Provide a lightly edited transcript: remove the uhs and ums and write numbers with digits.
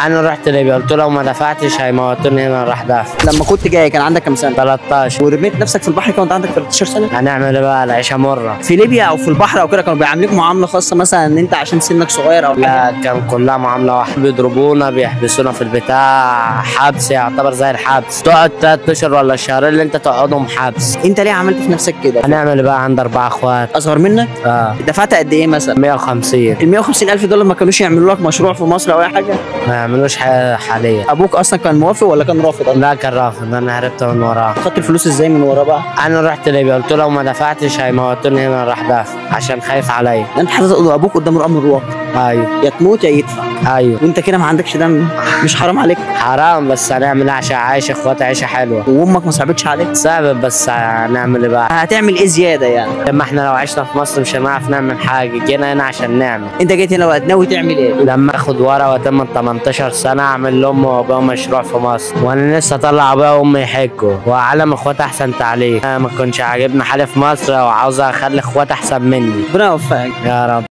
انا رحت ليبيا قلت لو ما دفعتش هيموتوني هنا، راح دافع. لما كنت جاي كان عندك كام سنة؟ 13. ورميت نفسك في البحر كان عندك 13 سنة؟ هنعمل ايه بقى، العيشة مرة. في ليبيا او في البحر او كده كانوا بيعاملوك معاملة خاصة مثلا ان انت عشان سنك صغير او لا؟ كان كلها معاملة واحدة، بيضربونا بيحبسونا في البتاع، حبس يعتبر زي الحبس، تقعد 3 اشهر ولا شهرين اللي انت تقعدهم حبس. انت ليه عملت في نفسك كده؟ هنعمل بقى، عند 4 اخوات. اصغر منك؟ اه. دفعت قد ايه مثلا؟ 150. ال 150 الف دولار ما كانوش يعملوا لك مشروع في مصر او اي حاجة؟ ما يعملوش حاجة حاليا. ابوك اصلا كان موافق ولا كان رافض؟ لا كان رافض، انا هربت من وراه. خدت الفلوس ازاي من وراه بقى؟ انا رحت ليبيا قلت له لو ما دفعتش هيموتوني هنا، راح دافع عشان خايف عليا. انت حاطط ابوك قدام الامر الواقع. ايوه. يا تموت يا يدفع. ايوه. وانت كده ما عندكش دم، مش حرام عليك؟ حرام، بس هنعمل ايه عشان عايش اخواتي عيشه حلوة. وامك ما صعبتش عليك؟ صعبت، بس هنعمل ايه بقى؟ هتعمل ايه زيادة يعني؟ لما احنا لو عشنا في مصر مش هنعرف نعمل حاجة، جينا هنا عشان نعمل. انت جيت هنا وقت ناوي تعمل ايه؟ لما اخد ورقة واتم 18 سنة اعمل لامي وابويا مشروع في مصر، وانا لسه اطلع ابويا وامي يحجوا واعلم اخواتي احسن تعليم. انا ما كنتش عاجبني حالي في مصر وعاوز اخلي اخواتي احسن مني. ربنا يوفقك يا رب.